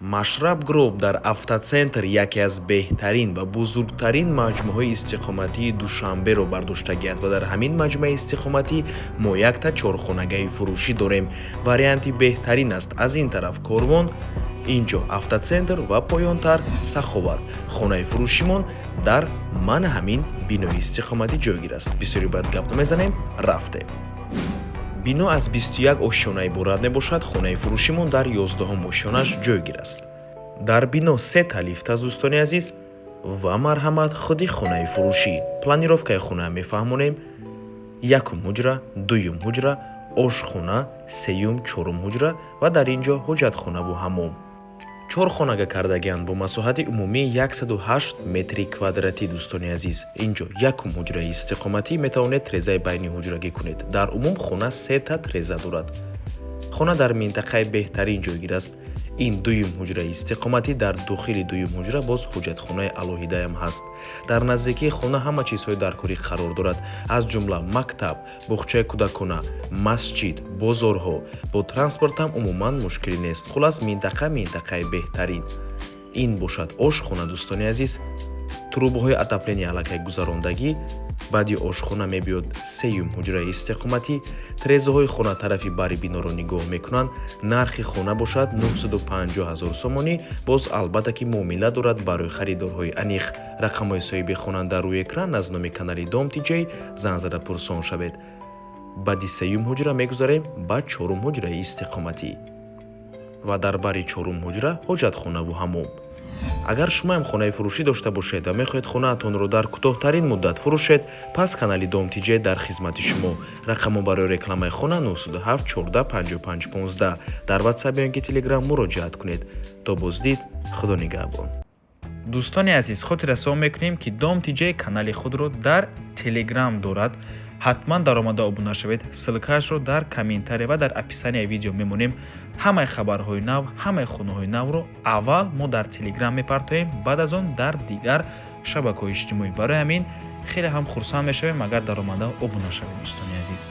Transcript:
Машраб Груп дар Автоцентр яке аз беҳтарин ва бузургтарин маҷмӯаҳои истиқоматии Душанберо бардоштагӣ аст ва дар ҳамин маҷмӯаи истиқоматӣ мо якта чорхонагаи фурӯшӣ дорем. Варианти беҳтарин аст. Аз ин тараф Корвон, ин ҷо Автоцентр ва поёнтар Саховат. Хонаи фурӯшимон дар мана ҳамин бинои истиқоматӣ ҷойгир аст. Бисёре бояд гап намезанем, рафтем. Бино аз 21 ошёна иборат мебошад. Хонаи фурӯшимон дар 11-ум ошёнаш ҷойгир аст. Дар бино сета лифт аст, дӯстони азиз, ва марҳамат, худи хонаи фурӯшӣ. Планировкаи хона мефаҳмонем: якум ҳуҷра, дуюм ҳуҷра, ошхона, сеюм, чорум ҳуҷра ва дар ин ҷо ҳоҷатхонаву ҳаммом. Чор хонага кардагианд бо масоҳати умумии 108 метри квадратӣ. Дӯстони азиз, ин ҷо якум ҳуҷраи истиқоматӣ, метавонед трезаи байни ҳуҷрагӣ кунед. Дар умум хона сета треза дорад. Хона дар минтақаи беҳтарин ҷойгир аст. Ин дуюм ҳуҷраи истиқоматӣ, дар дохили дуюм ҳуҷра боз ҳоҷатхонаи алоҳидаам ҳаст. Дар наздикии хона ҳама чизҳои даркорӣ қарор дорад, аз ҷумла мактаб, боғчаи кӯдакона, масҷид, бозорҳо. Бо транспортам умуман мушкилӣ нест. Хулас, минтақа минтақаи беҳтарин. Ин бошад ошхона, дӯстони азиз, трубаҳои отопления аллакай гузарондагӣ. Баъди ошхона мебиёд сеюм ҳуҷраи истиқоматӣ. Трезаҳои хона тарафи бари биноро нигоҳ мекунанд. Нархи хона бошад 950 ҳазор сомонӣ, боз албатта ки муомила дорад. Барои харидорҳои аниқ рақамҳои соҳиби хона дар рӯи экран. Аз номи канали Дом Тиҷей занг зада пурсон шавед. Баъди сеюм ҳуҷра мегузарем ба чорум ҳуҷраи истиқоматӣ ва дар бари чорум ҳуҷра ҳоҷатхонаву ҳаммом. Агар шумоам хонаи фурӯшӣ дошта бошед ва мехоҳед хонаатонро дар кӯтоҳтарин муддат фурӯшед, пас канали Дом Тиҷей дар хизмати шумо. Рақамҳо барои рекламаи хона 907 14 55 15. Дар Ватсап ё ин ки Телеграм муроҷиат кунед. То боздид, Худо нигаҳбон. Дӯстони азиз, хотиррасон мекунем, ки Дом Тиҷей канали худро дар Телеграм дорад. Ҳатман даромада обуна шавед. Ссылкаашро дар комментария ва дар описанияи видео мемонем. Ҳамаи хабарҳои нав, ҳамаи хонаҳои навро аввал мо дар Телеграм мепартоем, баъд аз он дар дигар шабакаҳои иҷтимоӣ. Барои ҳамин хеле ҳам хурсанд мешавем, агар даромада обуна шавед, дӯстони азиз.